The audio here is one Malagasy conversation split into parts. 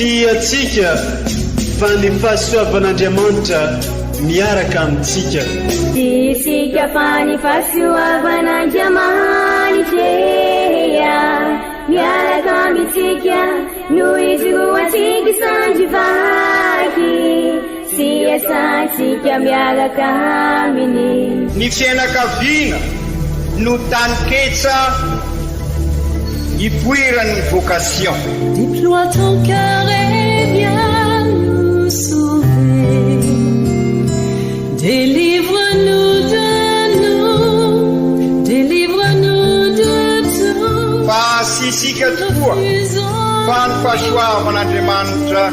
Tsy antsika fa ny fahasoavan'Andriamanitra miaraka amintsika. Tsy isika fa ny fahasoavan'Andriamanitra miaraka amintsika no ijoroantsika sandry vaky sy iasantsika miaraka aminy. Ny fiainakaviana no taninketsa ipoiran'ny vocation. Déploie ton cœur et viens nous sauver Délivre-nous de nous, délivre-nous de tout Fa tsy isika tokoa fa ny fahasoavan'Andriamanitra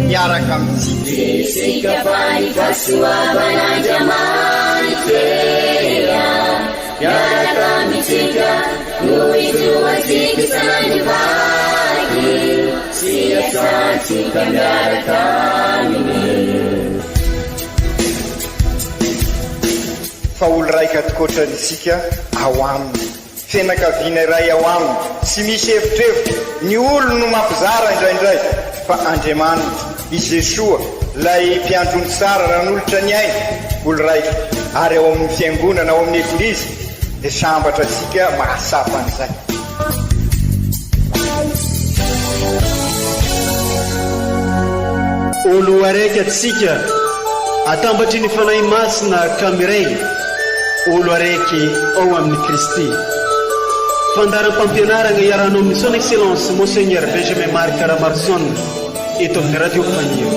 miaraka amintsika. Tsy isika fa ny fahasoavan'Andriamanitra miaraka amintsika no ijoroantsika sandry vaky sy iasantsika miaraka aminy. Fa olo raika tokoatrany isika ao aminy. Fianakaviana iray ao aminy, tsy misy evitrevitra, ny olony no mampizara indraindray, fa Andriamanitra, i Jesoa, ilay mpiandry ondry tsara nanolotra ny ainy, olo raika, ary ao amin'ny Fiangonana, ao amin'ny Eglizy, dia sambatra antsika mahatsapa an'izay. Olo araiky atsika atambatry ny Fanahy Masina ka miray olo araiky ao amin'i Kristy. Fandaharam-pampianaragna iarahanao amin'ny Son Excellence Monseigneur Benjamin Marc Ramaroson eto amin'ny Radio Faniry.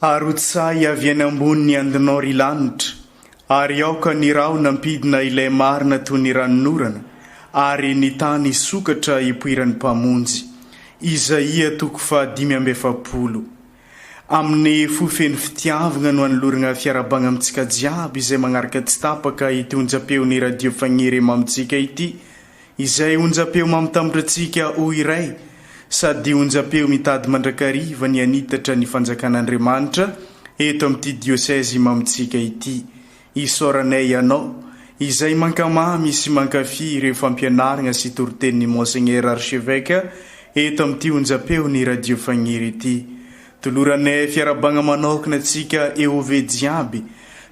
Arotsahy avy any ambony ny andinao ry lanitra, ary aoka ny rahona hampidina ilay marina toy ny ranonorana, ary ny tany hisokatra hipoiran'ny Mpamonjy. Izaia toko faha 45. Amin'ny fo feno fitiavagna no anoloragna fiarahabagna amintsika jiaby izay magnaraka tsy tapaka ity onjam-peon'ny Radio Fagniry mamintsika ity, izay onjam-peo mamitambatra antsika ho iray sady onjam-peo mitady mandrakariva ny hanitatra ny fanjakan'Andriamanitra eto amin'ity diosezy mamintsika ity. Isaoranay ianao izay mankamamy sy mankafy ireo fampianaragna sy toritenin'i Monseigneur Archevêque eto amin'ity onjam-peon'ny Radio Fagniry ity. Toloranay fiarahabagna manokana antsika EOV jiaby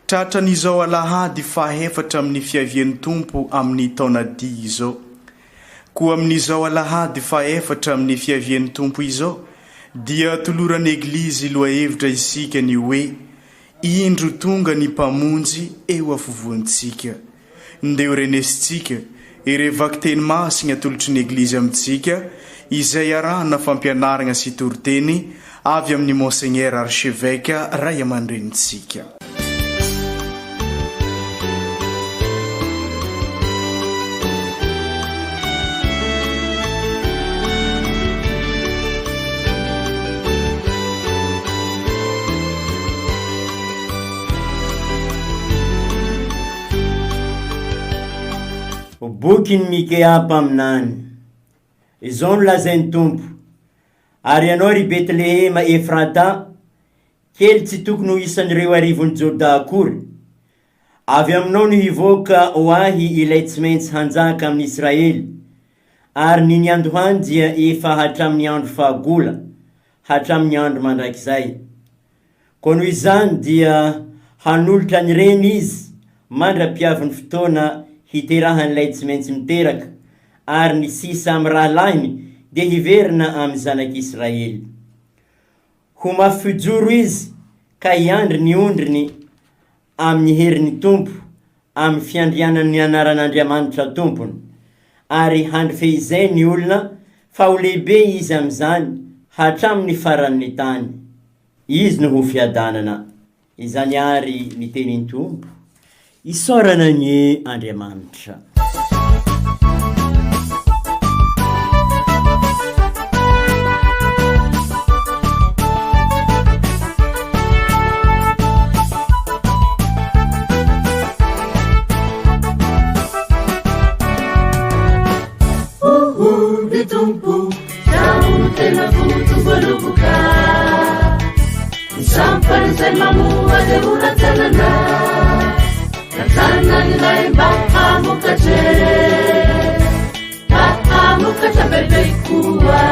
tratran'izao alahady fahaefatra amin'ny fiavian'ny Tompo amin'ny taona dia izao. Koa amin'izao alahady fahaefatra amin'ny fiavian'ny Tompo izao dia toloran'ny Eglizy lohahevitra isika ny hoe Indro tonga ny Mpamonjy eo afovoantsika. Ndeha ho renesintsika ireo vakiteny masina atolotry ny Eglizy amintsika izay arahana fampianarana sy toriteny avy amin'i Monseigneur Archevêque Ray aman-drenintsika. Bokin'i Mikea mpaminany. Izao no lazain'ny Tompo, Ary ianao, ry Betlehema Efrata, kely tsy tokony ho isan'ireo arivon'i Jodà akory, avy aminao no hivoaka ho ahy ilay tsy maintsy hanjaka amin'i Israely, ary ny niandohany dia efa hatramin'ny andro fahagola, hatramin'ny andro mandrakizay. Koa noho izany dia hanolotra ny reny izy mandra-piavin'ny fotoana hiterahan'ilay tsy maintsy miteraka, ary ny sisa amin'ny rahalahiny dia hiverina amin'ny zanak'Israely. Ho mafy fijoro izy ka hiandry ny ondriny amin'ny herin'ny Tompo, amin'ny fiandrianan'ny anaran'Andriamanitra Tompony, ary handry fehizay ny olona fa ho lehibe izy amin'izany hatramin'ny faran'ny tany. Izy no ho fiadanana. Izany àry ny tenin'ny Tompo. Isaorana anie Andriamanitra. izay mamoa dia ho rantsanana. Rantsanana ilay mba hamokatra e. Mba hamokatra bebe kokoa.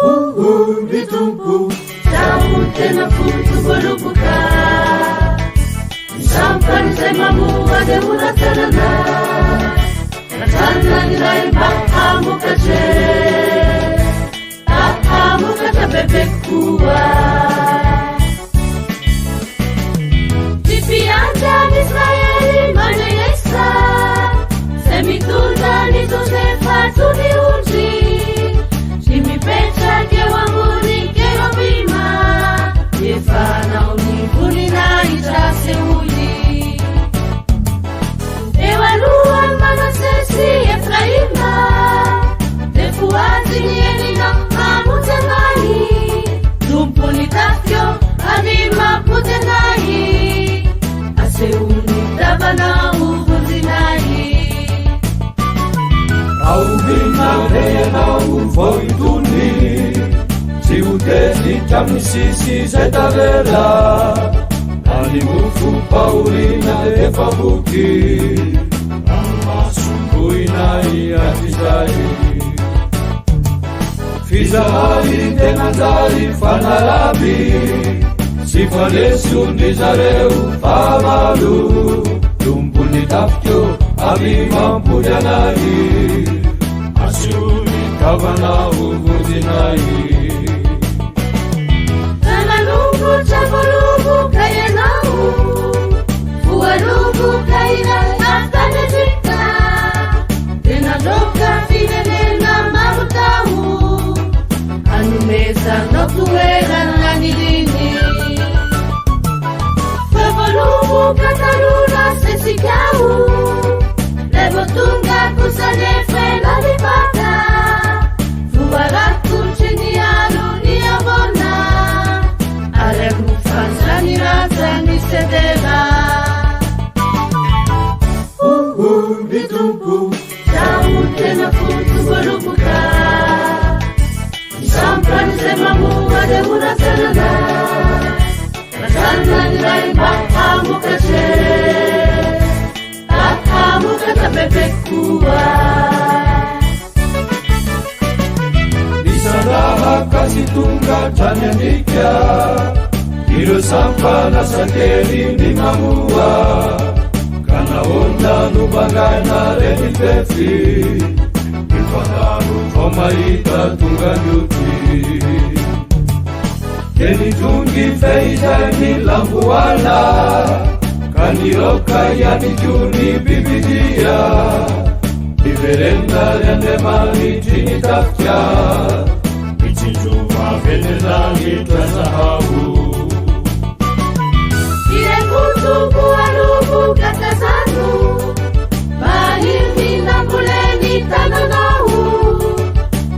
Hoy ny Tompo. Zaho tena foto-boaloboka. Ny sampany izay mamoa dia ho rantsanana. Rantsanana ilay mba hamokatra e. Mba hamokatra bebe kokoa. Ny mpiandry an'Israely mandrenesà, izay mitondra an'i Josefa toy ny ondry, sy mipetraka eo ambony kerobima, efa hanao ny voninahitra asehoy. Eo alohan'i Manase sy Efraima, dia voazy ny herina hamonjy anay. Tompon'ny tafika ô, avia mampody anay. Asehon'ny tavana ho vonjinay. Rahoviana re ianao vao hitony? Tsy ho tezitra amin'ny sisy izay tavela, na ny mofom-pahoriana efa voky, ranomaso kohinay hatrizay. F'izahay dia nanjary fanaraby, sy faneson-dry zareo fahavalo. Tompon'ny tafika ô, avia mampody anay, asio ny tavana ho vonjinay. Raha manongotra voaloboka ianao, voaloboka iray avy tany Egypta, dia nandroaka firenena maro tao, hanomezanao toerana niriny. Fa voaloboka taloha sesikao, revo tonga kosa nefa lalibaka, voarakotry ny alony avona, ary arofanitra ny razan'ny sedera. Hoy ny Tompo. Zaho tena foto-boaloboka, ny sampany izay mamoa dia ho rantsanana, rantsanana iray mba hamokatra e, mba hamokatra bebe kokoa. Nisandrahaka sy tonga hatrany andriaka, ireo sampana sakely ny mamoa, ka nahoana no bangaina re ny fefy, ny fandalo vao mahita tonga mioty. Dia nitrongy fehizay ny lamboala, ka niraoka ihany koa ny bibidia. Miverena ry Andriamanitry ny tafika, mitsinjo avy eny an-danitra zahao. Ilay foto-boaloboka tazano, maniry ny nambolen'ny tananao.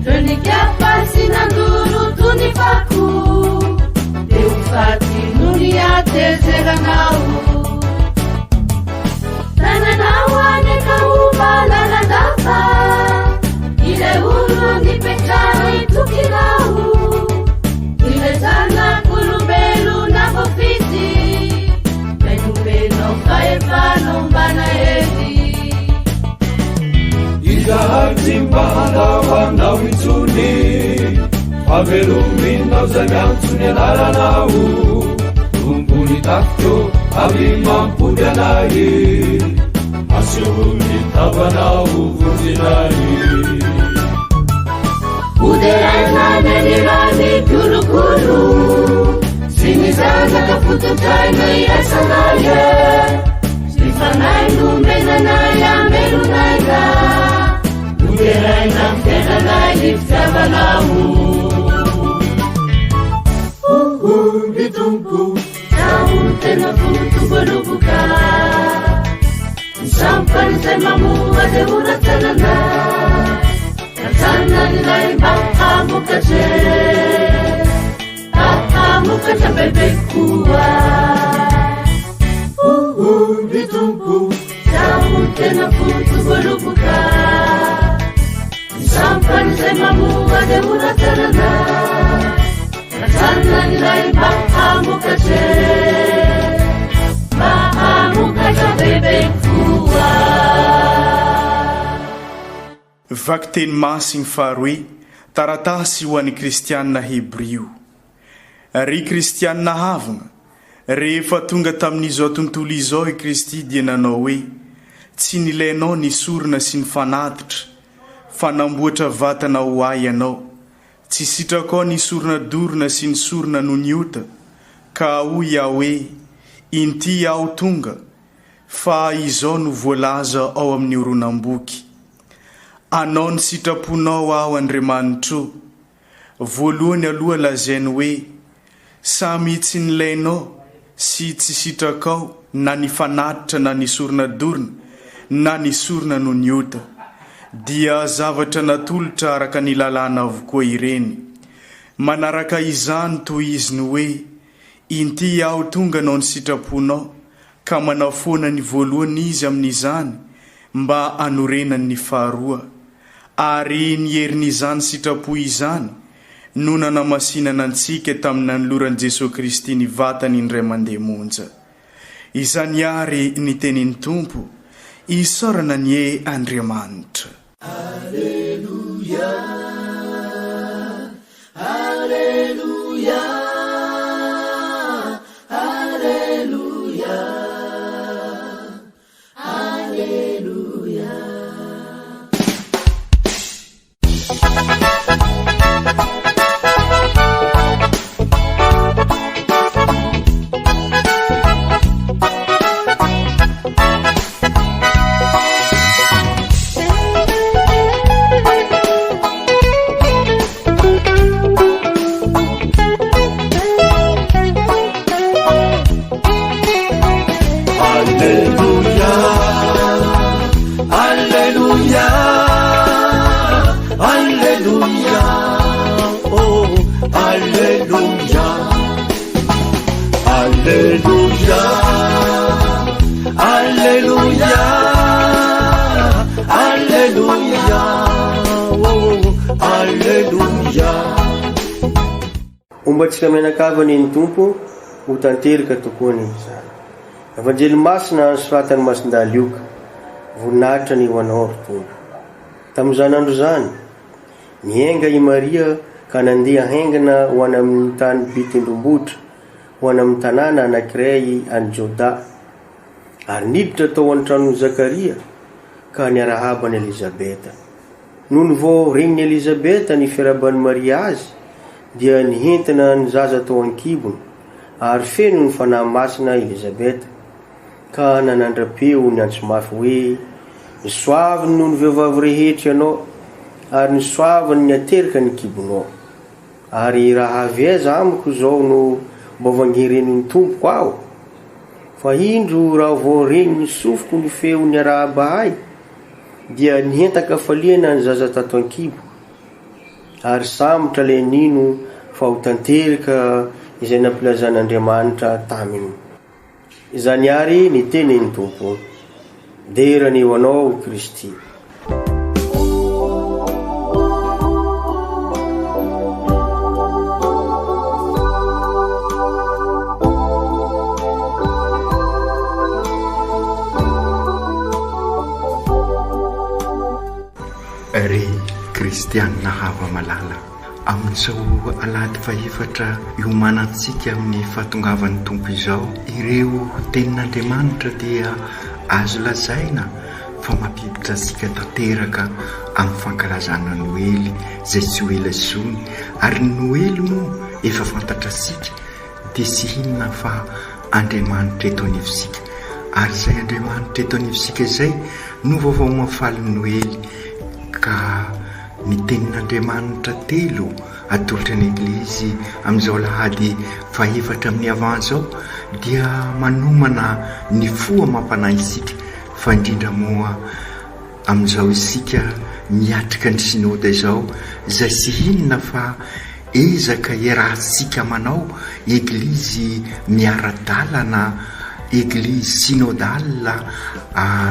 Ireo nikapa sy nandoro toy ny fako, dia ho faty noho ny hatezeranao. Tananao aneka ho malalandava, ilay olona nipetrahan'ny tokinao, ilay zanak'olombelona voafidy, ilay nomenao fahefana ombana hery. Izahay tsy mba handao anao intsony, fa velominao izay miantso ny anaranao. Tompon'ny tafika ô, avia mampody anay, aseho ny tavanao ho vonjinay. Hoderaina ny aniran'ny kolokolo sy ny zanaka fototraina iraisanay e. Sy fanahy nomenanay amelonay Hoderaina amin'ny fiainanay ny fitiavanao. Hoy ny Tompo. Zaho tena foto-boaloboka, ny sampany izay mamoa dia ho rantsanana, rantsanana ilay mba hamokatra e, mba hamokatra bebe kokoa. Hoy ny Tompo. Zaho tena foto-boaloboka, ny sampany izay mamoa dia ho rantsanana, rantsanana ilay mba hamokatra. Vakiteny Masiny faharoe, Taratasy ho an'ny Kristianina Hebrio. Ry Kristianina havagna, rehefa tonga tamin'izao tontolo izao i Kristy dia nanao hoe, Tsy nilainao ny sorona sy ny fanatitra, fa namboatra vatana ho Ahy ianao. Tsy sitrakao ny sorona dorona sy ny sorona noho ny ota, ka hoy Aho hoe, Inty Aho tonga, Fa izao no voalaza ao amin'ny horonam-boky, Anao ny sitraponao aho Andriamanitro. Voalohany aloha lazainy hoe, Samy tsy nilainao sy tsy sitrakao na ny fanatitra na ny sorona dorona na ny sorona noho ny ota. Dia zavatra natolotra araka ny lalàna avokoa ireny. Manaraka izany tohiziny hoe, Inty aho tonga hanao ny sitraponao, ka manao foana ny voalohany izy amin'izany mba hanorenany ny faharoa. Ary ny herin'izany sitrapo izany no nanamasinana antsika tamin'ny nanoloran'i Jesoa Kristy ny vatany indray mandeha monja. Izany àry ny tenin'ny Tompo, isaorana anie Andriamanitra. Aleloia, Aleloia, Aleloia, Aleloia. Alleluia, Alleluia, Alleluia, oh, Alleluia. Alleluia, Alleluia, Alleluia, oh, Alleluia. Homba antsika mianakavy anie ny Tompo, ho tanteraka tokoa anie izany. Evanjely masina nosoratan'i Masindahy Lioka, voninahitra anie ho Anao ry Tompo. Tamin'izany andro izany, Niainga i Maria ka nandeha haingana ho any amin'ny tany be tendrombohitra, ho any amin'ny tanàna anankiray any Jodà. Ary niditra tao an-tranon'i Zakaria ka niarahaba an'i Elizabeta. Nony vao renin'i Elizabeta ny fiarahaban'i Maria azy, dia nihentina ny zaza tao an-kibony, ary feno ny Fanahy Masina Elizabeta. Ka nanandra-peo niantso mafy hoe, Nisoaviny noho ny vehivavy rehetra ianao, ary nisoaviny ny ateraka ny kibonao. Ary raha avy aiza amiko izao no mba vangirenin'ny Tompoko aho? Fa indro raha vao ren'ny sofiko ny feo niarahaba ahy, dia nihentan-kafaliana ny zaza tato an-kiboko. Ary sambatra ilay nino fa ho tanteraka izay nampilazan'Andriamanitra taminy. Izany àry ny tenin'ny Tompo. Dera anie ho Anao, Kristy. Ry kristianina hava-malala, Amin'izao alahady fahefatra iomanantsika amin'ny fahatongavan'ny Tompo izao, ireo Tenin'Andriamanitra dia azo lazaina fa mampiditra antsika tanteraka amin'ny fankalazana Noely izay tsy ho ela intsony. Ary ny Noely moa efa fantatrasika dia tsy inona fa Andriamanitra eto anivontsika. Ary izay Andriamanitra eto anivontsika izay no vaovao mahafalin'ny Noely ka Ny Tenin'Andriamanitra telo atolotra ny Eglizy amin'izao alahady fahefatra amin'ny Avant izao dia manomana ny fo amam-panahy isika fa indrindra moa amin'izao isika miatrika ny Synoda izao izay tsy inona fa ezaka iarahantsika manao Eglizy miara-dalana, Eglizy synodale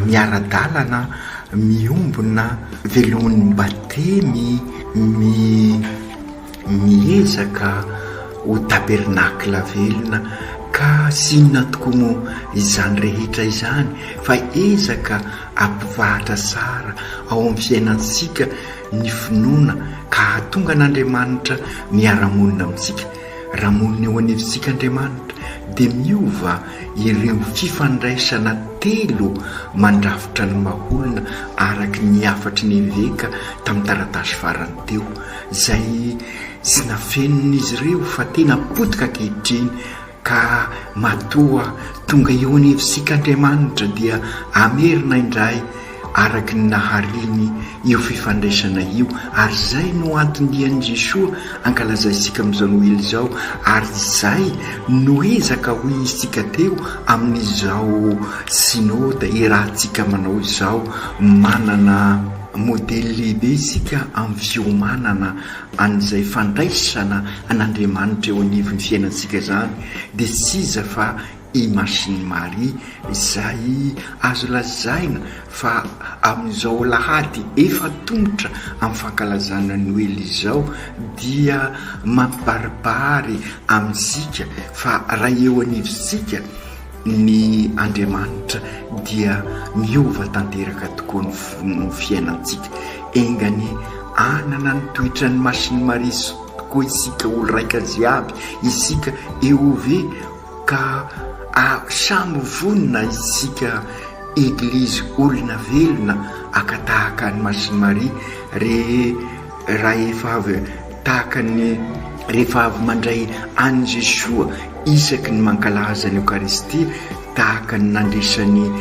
miara-dalana, miombona, velomin'ny batemy, miezaka ho tabernakla velona. Ka tsy inona tokoa moa izany rehetra izany fa ezaka ampivahatra tsara ao amin'ny fiainantsika ny finoana ka hahatonga an'Andriamanitra miara-monina amintsika. Raha monina eo anivontsika Andriamanitra dia miova ireo fifandraisana telo mandrafitra ny maha-olona araka ny hafatry ny eveka tamin'ny taratasy farany teo, izay tsy nafenin'izy ireo fa tena potika ankehitriny ka matoa tonga eo anivontsika Andriamanitra dia hamerina indray araka ny nahariany io fifandraisana io ary izay no anton-dian'i Jesoa ankalazaintsika amin'izao Noely izao ary izay no ezaka hoy isika teo amin'izao Synoda iarahantsika manao izao manana modely lehibe isika amin'ny fiomanana an'izay fandraisana an'Andriamanitra eo anivon'ny fiainantsika izany dia tsy iza fa i Masin'i Maria izay azo lazaina fa amin'izao alahady efa tongotra amin'ny fankalazana Noely izao dia mampibaribary amintsika fa raha eo anivontsika ny Andriamanitra dia miova tanteraka tokoa ny fiainantsika. Enga anie hanana ny toetran'i Masin'i Maria tokoa isika olo-raika jiaby, isika EOV ka samy vonona isika Eglizy olona velona haka tahaka an'i Masin'i Maria re rahefa avy tahaka ny rehefa avy mandray an'i Jesoa isaky ny mankalaza ny Eokaristia tahaka ny nandresan'i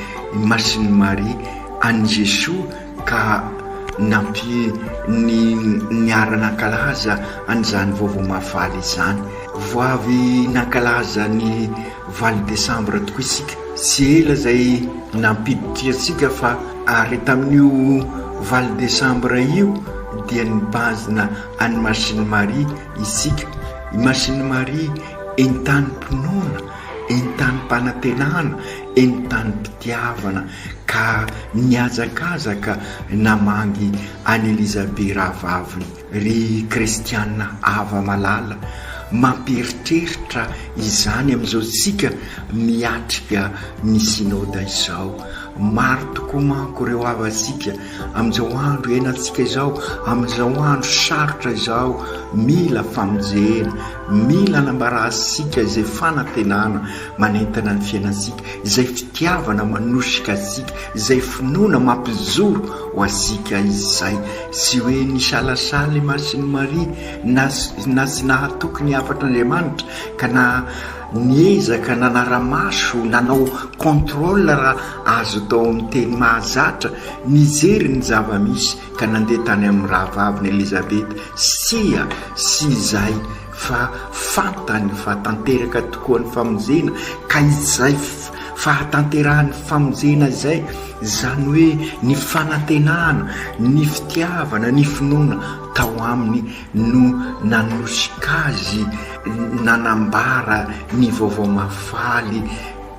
Masin'i Maria an'i Jesoa ka nampi ny niara-nankalaza an'izany vaovao mahafaly izany. Vao avy nankalaza ny valo desambra tokoa isika. Tsy ela izay nampiditra antsika fa ary tamin'io valo desambra io dia nibanjina an'i Masin'i Maria isika. I Masin'i Maria entanim-pinoana, entanim-panantenana, entanim-pitiavana ka nihazakazaka namangy an'i Elizabe rahavaviny. Ry kristiana hava-malala, mampieritreritra izany amin'izao tsika miatrika ny Synoda izao. Maro tokoa manko ireo havantsika amin'izao andro iainantsika izao, amin'izao andro sarotra izao, mila famonjena, mila anambarantsika izay fanantenana manentana ny fiainantsika, izay fitiavana manosika antsika, izay finoana mampijoro ho antsika izay. Tsy hoe nisalasala i Masin'i Maria na na tsy nahatoky ny hafatr'Andriamanitra ka na niezaka nanara-maso, nanao contrôle raha azo atao amin'ny teny mahazatra, nijery ny zava-misy ka nandeha tany amin'ny rahavaviny Elizabeta. Tsia, tsy izay fa fantany fa tanteraka tokoa ny famonjena ka izay fahatanterahan'ny famonjena izay, izany hoe ny fanantenana, ny fitiavana, ny finoana tao aminy no nanosika azy nanambara ny vaovao mahafaly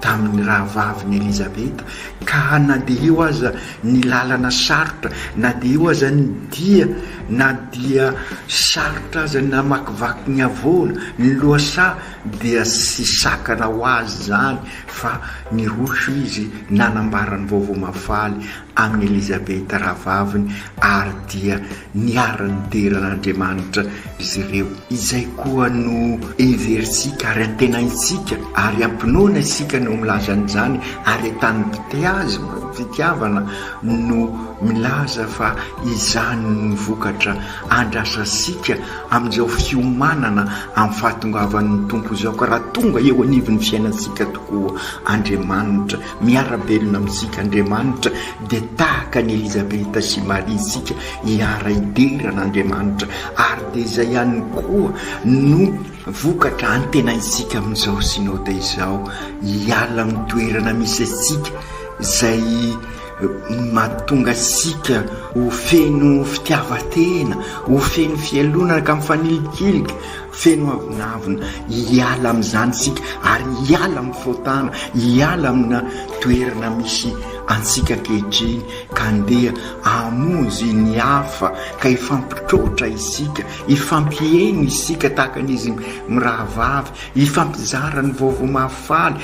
tamin'ny rahavaviny Elizabeta, ka na dia eo aza ny lalana sarotra, na dia eo aza ny dia, na dia sarotra aza ny namakivaky ny havoana, ny lohasaha, dia tsy sakana ho azy izany fa niroso izy nanambara ny vaovao mahafaly amin'i Elizabeta rahavaviny ary dia niara-nidera an'Andriamanitra izy ireo. Izay koa no heverintsika ary antenaintsika ary am-pinoana isika no milaza an'izany ary entanim-pitiavana no milaza fa izany no vokatra andrasantsika amin'izao fiomanana amin'ny fahatongavan'ny Tompo izao ka raha tonga eo anivon'ny fiainantsika tokoa Andriamanitra Miara-belona amintsika Andriamanitra dia tahaka an'i Elizabeta sy Maria isika hiara-hidera an'Andriamanitra ary dia izay ihany koa no vokatra antenaintsika amin'izao Synoda izao hiala amin'ny toerana misy antsika izay mahatonga antsika ho feno fitiavan-tena, ho feno fialonana ka mifanilikilika Feno avonavona, hiala amin'izany isika ary hiala amin'ny fahotana, hiala amina toerana misy antsika ankehitriny ka andeha hamonjy ny hafa ka hifampitroatra isika, hifampiheno isika tahaka an'izy mirahavavy, hifampizara ny vaovao mahafaly,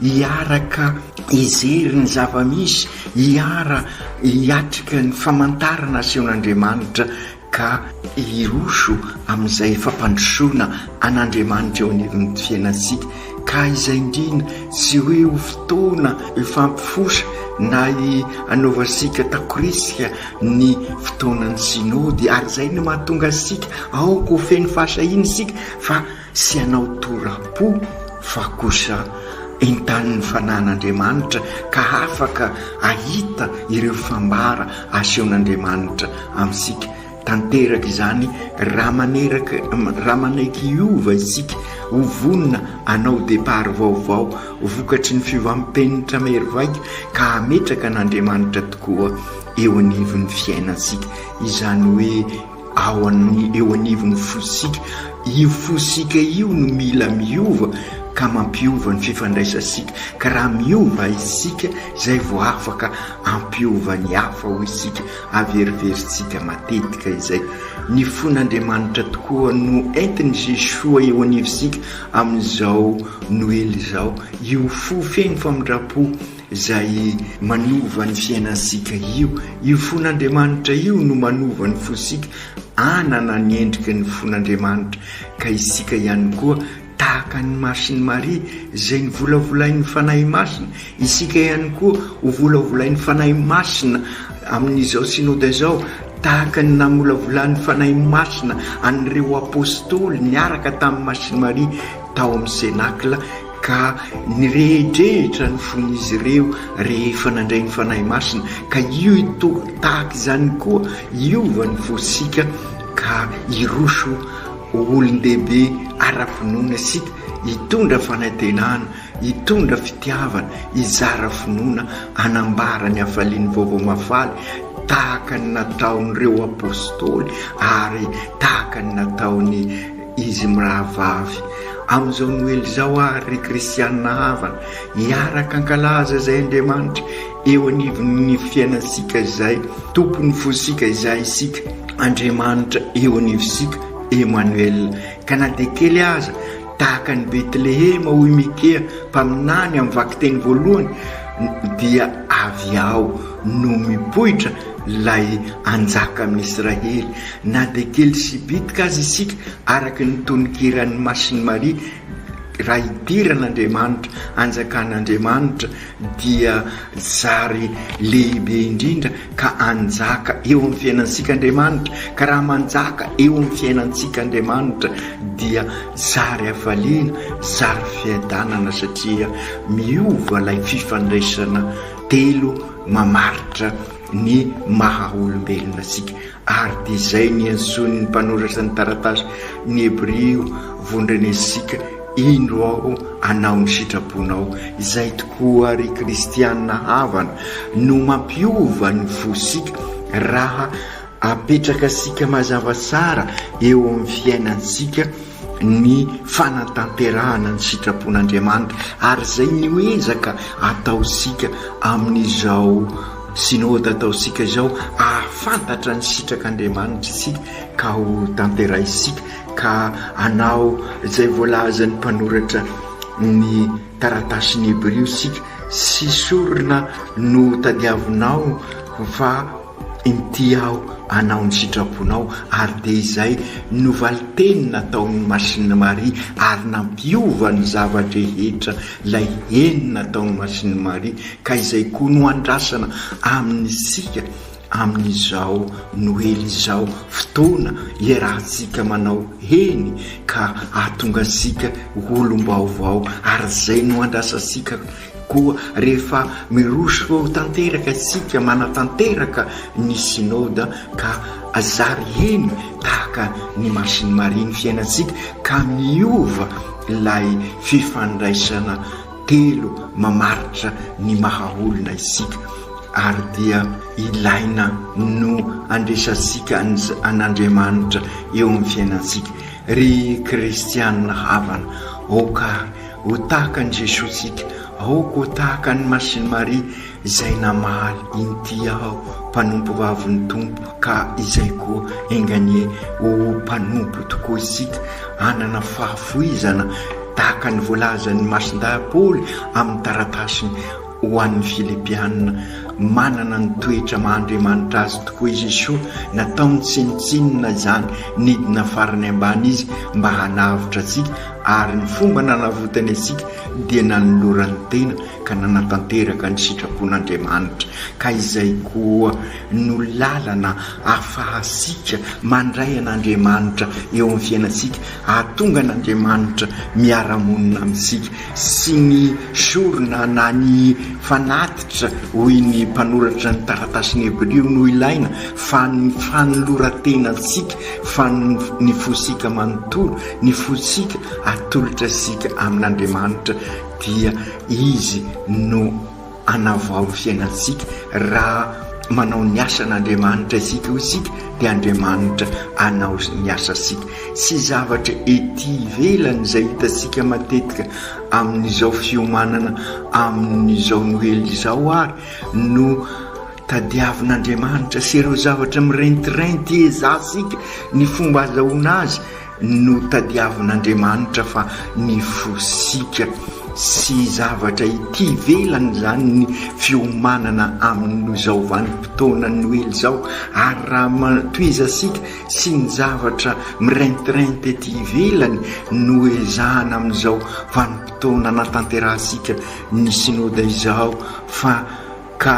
hiaraka hijery ny zava-misy, hiara hiatrika ny famantarana asehon'Andriamanitra ka hiroso amin'izay fampandrosoana an'Andriamanitra eo anivon'ny fiainantsika, ka izay indrindra tsy hoe ho fotoana hifampifosa na hanaovantsika takorisika ny fotoanan'ny Synody, ary izay no mahatonga antsika aoka ho feno fahasahiana isika fa tsy hanao tora-po fa kosa entanin'ny Fanahin'Andriamanitra ka afaka hahita ireo fambara asehon'Andriamanitra amintsika. Tanteraka izany raha maneraka raha manaiky hiova isika, ho vonona hanao départ vaovao vokatry ny fiovam-penitra mahery vaika ka hametraka an'Andriamanitra tokoa eo anivon'ny fiainantsika. Izany hoe ao amin'ny eo anivon'ny fosika. Io fosika io no mila miova ka mampiova ny fifandraisantsika. Ka raha miova isika, izay vao afaka hampiova ny hafa, hoy isika. Averoverintsika matetika izay. Ny fon'Andriamanitra tokoa no entin'i Jesoa eo anivontsika amin'izao Noely izao. Io fo feno famindram-po Izay manova ny fiainantsika io. Io fon'Andriamanitra io no manova ny fosika hanana ny endriky ny fon'Andriamanitra. Ka isika ihany koa, tahaka an'i Masin'i Maria izay novolavolain'ny Fanahy Masina, isika ihany koa ho volavolain'ny Fanahy Masina amin'izao Synoda izao, tahaka ny namolavolan'ny Fanahy Masina an'ireo Apostoly niaraka tamin'i Masin'i Maria tao amin'ny Cenacle, Ka nirehidrehitra ny fon'izy ireo rehefa nandray ny Fanahy Masina, ka io tahaka izany koa hiova ny fosika ka hiroso ho olon-dehibe ara-pinoana isika, hitondra fanantenana, hitondra fitiavana, hizara finoana, hanambara ny hafalian'ny Vaovao Mahafaly tahaka ny nataon'ireo Apostoly ary tahaka ny nataon'i Izy mirahavavy. Amin'izao Noely izao àry, ry kristianina havana, hiaraka hankalaza izay Andriamanitra eo anivon'ny fiainantsika izay Tompon'ny fosika izay isika, Andriamanitra eo anivontsika, Emmanuel. Ka na dia kely aza, tahaka an'i Betlehema, hoy Mikea, mpaminany amin'ny vakiteny voalohany, dia avy ao no mipoitra ilay hanjaka amin'i Israely. Na dia kely sy bitika aza isika, araka ny tononkiran'i Masin'i Maria, raha idiran'Andriamanitra, anjakan'Andriamanitra, dia zary lehibe indrindra ka hanjaka eo amin'ny fiainantsika Andriamanitra. Ka raha manjaka eo amin'ny fiainantsika Andriamanitra, dia zary hafaliana, zary fiadanana, satria miova ilay fifandraisana telo mamaritra ny maha olombelona antsika. Ary dia izay niantsoan'ny mpanoratra ny taratasy ny Hebrio vondrenesika, Indro aho hanao ny sitraponao. Izay tokoa ry kristiana havana no mampiova ny fosika raha apetrakasika mazava tsara eo amin'ny fiainantsika ny fanatanterahana ny sitrapon'Andriamanitra ary izay no ezaka ataosika amin'izao Synoda ataosika izao ahafantatra ny sitrak'Andriamanitra isika ka ho tanterahisika ka hanao izay voalazan'ny mpanoratra ny taratasin'ny Hebrio isika, tsy sorona no tadiavinao fa Inty aho hanao ny sitraponao, ary dia izay no valinteny nataon'i Masina Maria ary nampiova ny zava-drehetra ilay heny nataon'i Masina Maria, ka izay koa no andrasana amin'isika amin'izao Noely izao, fotoana iarahantsika manao heny ka hahatonga antsika ho olom-baovao, ary izay no andrasantsika Koa rehefa miroso tanteraka isika manatanteraka ny Synoda ka zary heno tahaka ny Masin'i Maria ny fiainantsika ka miova ilay fifandraisana telo mamaritra ny maha olona isika ary dia ilaina no andresantsika an'Andriamanitra eo amin'ny fiainantsika. Ry kristianina havana, aoka ary Ho tahaka an'i Jesoa isika. Aoka ho tahaka an'i Masin'i Maria izay namaly, Inty aho, mpanompovavin'ny Tompo, ka izay koa enga anie ho mpanompo tokoa isika, hanana fahafoizana tahaka ny voalazan'i Masindahy Paoly amin'ny taratasiny ho an'ny Filipiana. Manana ny toetra maha Andriamanitra azy tokoa i Jesoa, nataony tsinontsinona izany, nidina farany ambany Izy mba hanavotra antsika, ary ny fomba nanavotany antsika dia nanolorany tena ka nanatanteraka ny sitrapon'Andriamanitra, ka izay koa no lalana ahafahantsika mandray an'Andriamanitra eo amin'ny fiainantsika, ahatonga an'Andriamanitra miara-monina amintsika, sy ny sorona na ny fanatitra, hoy ny mpanoratra ny taratasin'ny Hebrio, no ilaina, fa ny fanoloran-tenantsika, fa ny fosika manontolo, ny fontsika atolotra isika amin'Andriamanitra dia Izy no hanavao ny fiainantsika. Raha manao ny asan'Andriamanitra isika hoy isika dia Andriamanitra hanao ny asantsika. Tsy zavatra ety ivelany izay hitantsika matetika amin'izao fiomanana amin'izao Noely izao ary no tadiavin'Andriamanitra sy ireo zavatra mirentirenty ezahantsika ny fomba azahoana azy no tadiavin'Andriamanitra fa ny fosika sy zavatra ety ivelany izany ny fiomanana amin'izao vanim-potoanan'ny Noely izao ary raha tohizantsika sy ny zavatra mirentirenty ety ivelany no ezahana amin'izao vanim-potoana anatanterahantsika ny Synoda izao fa ka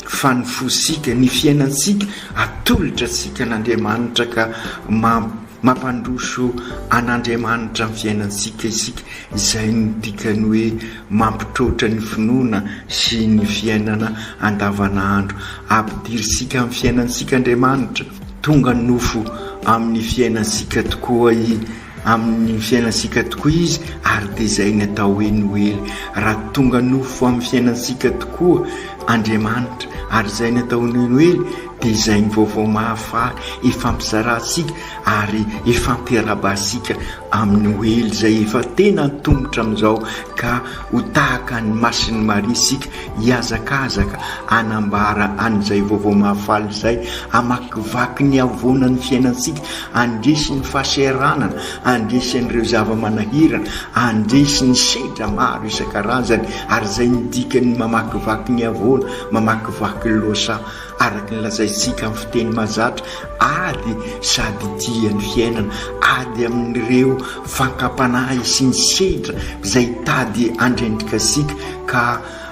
fa ny fosika, ny fiainantsika atolotra antsika an'Andriamanitra ka mampandroso an'Andriamanitra amin'ny fiainantsika isika, izay no dikany hoe mampitroatra ny finoana sy ny fiainana andavanandro. Ampidirintsika amin'ny fiainantsika Andriamanitra, tonga nofo amin'ny fiainantsika tokoa i. Amin'ny fiainantsika tokoa izy ary dia izay ny atao hoe Noely. Raha tonga nofo amin'ny fiainantsika tokoa Andriamanitra ary izay ny atao hoe Noely dia izay ny vaovao mahafaly ifampizarantsika ary ifampiarahabantsika amin'ny Noely izay efa tena antomotra amin'izao ka ho tahaka an'i Masin'i Maria isika hihazakazaka hanambara an'izay vaovao mahafaly izay, hamakivaky ny havoanan'ny fiainantsika, handresy ny fahasahiranana, handresy an'ireo zava-manahirana, handresy ny sedra maro isan-karazany, ary izay no dikan'ny mamakivaky ny havoana, mamakivaky ny lohasaha, araka ny lazaintsika amin'ny fiteny mahazatra, ady sady dia ny fiainana, ady amin'ireo fankam-panahy sy ny sedra izay tady handrendrika antsika ka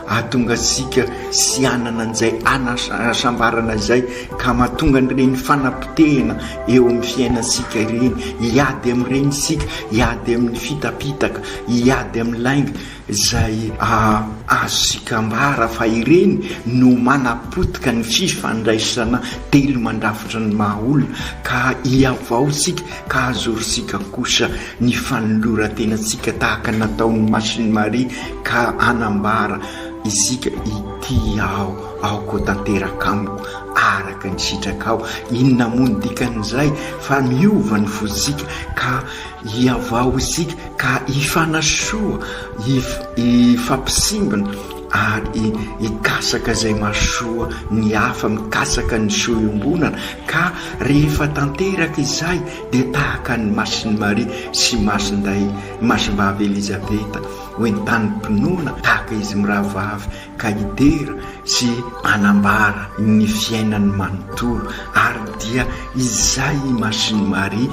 hahatonga antsika sy hanana an'izay hasambarana izay ka mahatonga an'ireny fanapotehana eo amin'ny fiainantsika ireny, hiady amin'ireny isika, hiady amin'ny fitapitaka, hiady amin'ny lainga izay azontsika ambara fa ireny no manapotika ny fifandraisana telo mandrafitra ny maha olona ka hihavao isika ka azorintsika kosa ny fanoloran-tenantsika tahaka ny nataon'i Masin'i Maria ka hanambara isika, Ity aho, aoka ho tanteraka amiko araka ny sitrakao. Inona moa ny dikan'izay fa miova ny fontsika ka hihavao isika ka hifanasoa, hifampisimbina ary hikasaka izay mahasoa ny hafa, mikasaka ny soa iombonana ka rehefa tanteraka izay dia tahaka an'i Masin'i Maria sy Masindahy Masimbavy Elizabeta ho entanim-pinoana tahaka izy mirahavavy ka hidera sy hanambara ny fiainany manontolo ary dia izay i Masin'i Maria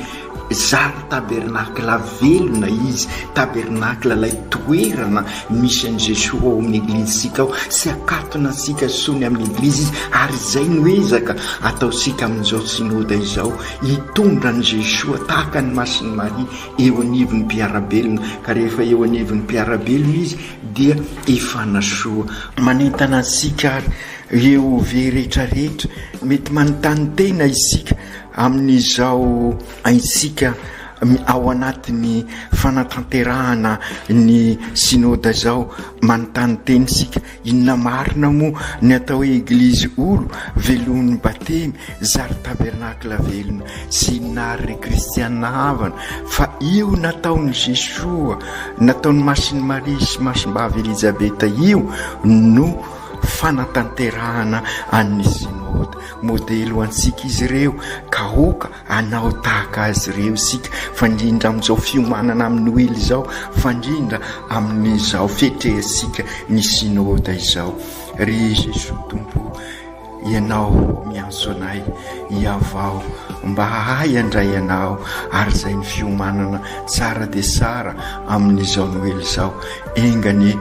zary tabernakla velona izy, tabernakla ilay toerana misy an'i Jesoa ao amin'ny eglizintsika ao, sy akatona antsika sony amin'ny eglizy izy, ary izay no ezaka ataontsika amin'izao synoda izao, hitondra an'i Jesoa tahaka an'i Masin'i Maria eo anivon'ny mpiara-belona, ka rehefa eo anivon'ny mpiara-belona izy dia hifanasoa. Manentana antsika ary EOV rehetra rehetra, mety manontany tena isika amin'izao isika. ao anatin'ny fanatanterahana ny Synoda izao, manontany tena isika, inona marina moa ny atao hoe Eglizy olo velomin'ny batemy, zary tabernakla velona? Tsy inona àry ry kristiana havana fa io nataon'i Jesoa, nataon'i Masin'i Maria sy Masimbavy Elizabeta io no fanatanterahana an'ny Synoda. Modely ho antsika izy ireo ka aoka hanao tahaka azy ireo isika, fa indrindra amin'izao fiomanana amin'ny Noely izao, fa indrindra amin'izao fiatrehantsika ny Synoda izao. Ry Jesoa Tompo, Ianao miantso anay hihavao mba hahay handray Anao ary izay ny fiomanana tsara dia tsara amin'izao Noely izao. Enga anie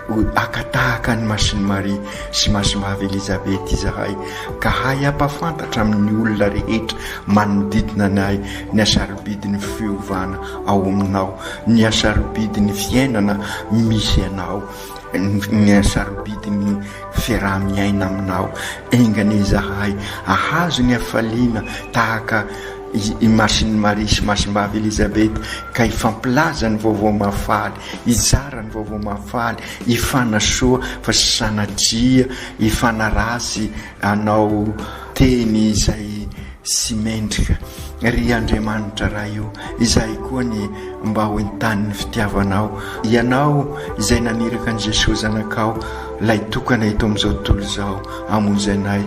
ho haka tahaka an'i Masin'i Maria sy Masimbavy Elizabeth izahay ka hahay hampahafantatra amin'ny olona rehetra manodidina anay ny hasarobidin'ny fiovana ao aminao, ny hasarobidin'ny fiainana misy Anao. Ny hasarobidin'ny fiaraha-miaina aminao. Enga anie izahay hahazo ny hafaliana tahaka i Masin'i Maria sy Masimbavy Elizabeth ka hifampilaza ny vaovao mahafaly, hizara ny vaovao mahafaly, hifanasoa fa tsy sanatria hifanaratsy hanao teny izay sy mendrika. Ry Andriamanitra Ray o, izahay koa anie mba ho entanin'ny fitiavanao, Ianao izay naniraka an'i Jesoa Zanakao, Ilay tokana eto amin'izao tontolo izao hamonjy anay.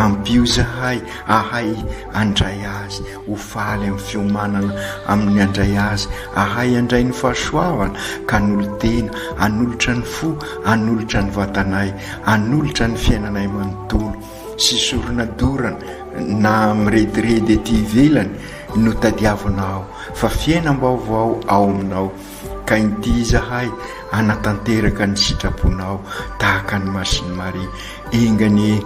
Ampio izahay hahay handray Azy, ho faly amin'ny fiomanana amin'ny handray Azy, hahay handray ny fahasoavana ka hanolo-tena, hanolotra ny fo, hanolotra ny vatanay, hanolotra ny fiainanay manontolo. sy sorona dorana na mirediredy ety ivelany no tadiavinao fa fiainam-baovao ao aminao ka inty izahay hanatanteraka ny sitraponao tahaka an'i Masin'i Maria. Enga anie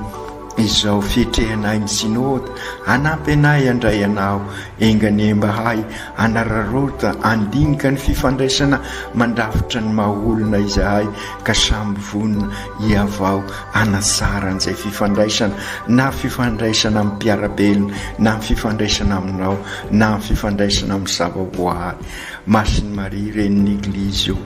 izao fietrehanay ny Synoda hanampy anay handray anao. Enga anie mba hahay hanararaotra handinika ny fifandraisana mandrafitra ny maha olona izahay ka samy vonona hihavao hanatsara an'izay fifandraisana, na fifandraisana amin'ny mpiara-belona, na ny fifandraisana aminao, na ny fifandraisana amin'ny zava-boahary. Masin'i Maria, Renin'ny Eglizy ô,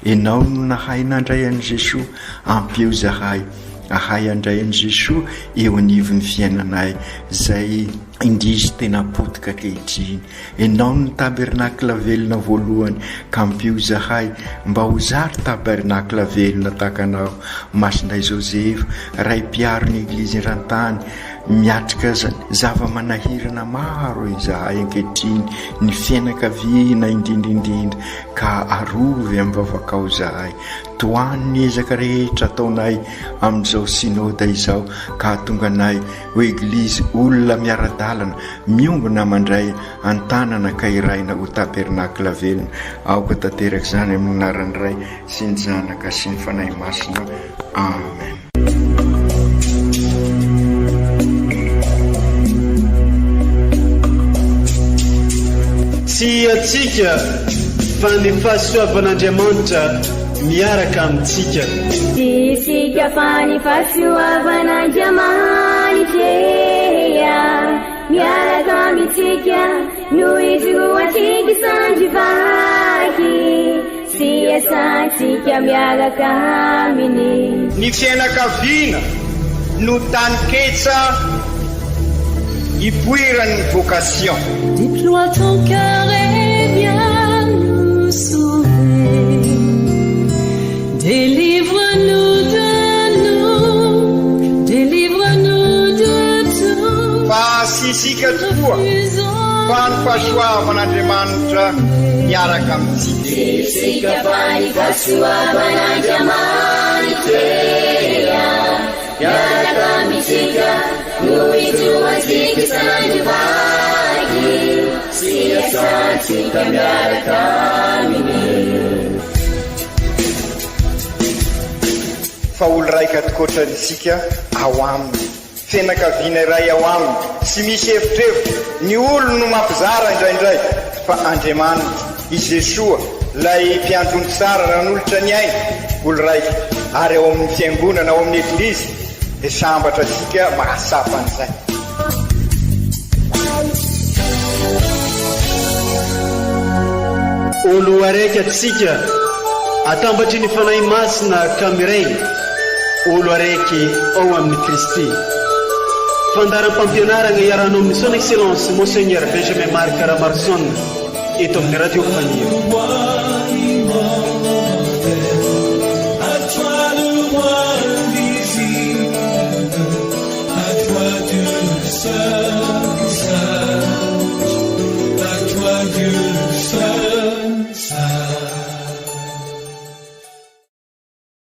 Ianao no nahay nandray an'i Jesoa, ampio izahay hahay handray an'i Jesoa eo anivon'ny fiainanay, izay indrisy tena potika ankehitriny. Ianao no tabernakla velona voalohany, ka ampio izahay mba ho zary tabernakla velona tahaka Anao. Masindahy Josefa, Ray mpiaro ny Eglizy eran-tany, miatrika zava-manahirana maro izahay ankehitriny, ny fianakaviana indrindra indrindra, ka arovy amin'ny vavakao izahay. Tohano ny ezaka rehetra ataonay amin'izao Synoda izao, ka hahatonga anay ho Eglizy olona miara-dalana, miombona mandray an-tanana ka hiraina ho tabernakla velona. Aoka tanteraka izany amin'ny anaran'ny Ray sy ny Zanaka sy ny Fanahy Masina. Amen. Tsy antsika fa ny fahasoavan'Andriamanitra miaraka amintsika. Tsy isika fa ny fahasoavan'Andriamanitra miaraka amintsika no ijoroantsika sandry vaky sy iasantsika miaraka aminy. Ny fiainakaviana no taninketsa ipoiran'ny vocation. Déploie ton cœur et viens nous sauver Délivre-nous de nous, délivre-nous de tout Fa tsy isika tokoa, fa ny fahasoavan'Andriamanitra miaraka amintsika. Tsy isika fa ny fahasoavan'Andriamanitra Miaraka amintsika no ijoroantsika isan'andro vaky sy iasantsika miaraka aminy. Fa olo raika tokoatra isika ao aminy, fianakaviana iray ao aminy, tsy misy evitrevitra, ny olo no mampizara indraindray fa Andriamanitra, i Jesoa, Ilay mpiandry ondry tsara nanolotra ny ainy, olo raika, ary ao amin'ny fiangonana, ao amin'ny Eglizy, dia sambatra isika mahatsapa an'izay. Olo araiky atsika, atambatry ny Fanahy Masina ka miray, olo araiky ao amin'i Kristy. Fandaharam-pampianaragna iarahanao amin'ny Son Excellence Monseigneur Benjamin Marc Ramaroson eto amin'ny Radio Fanilo.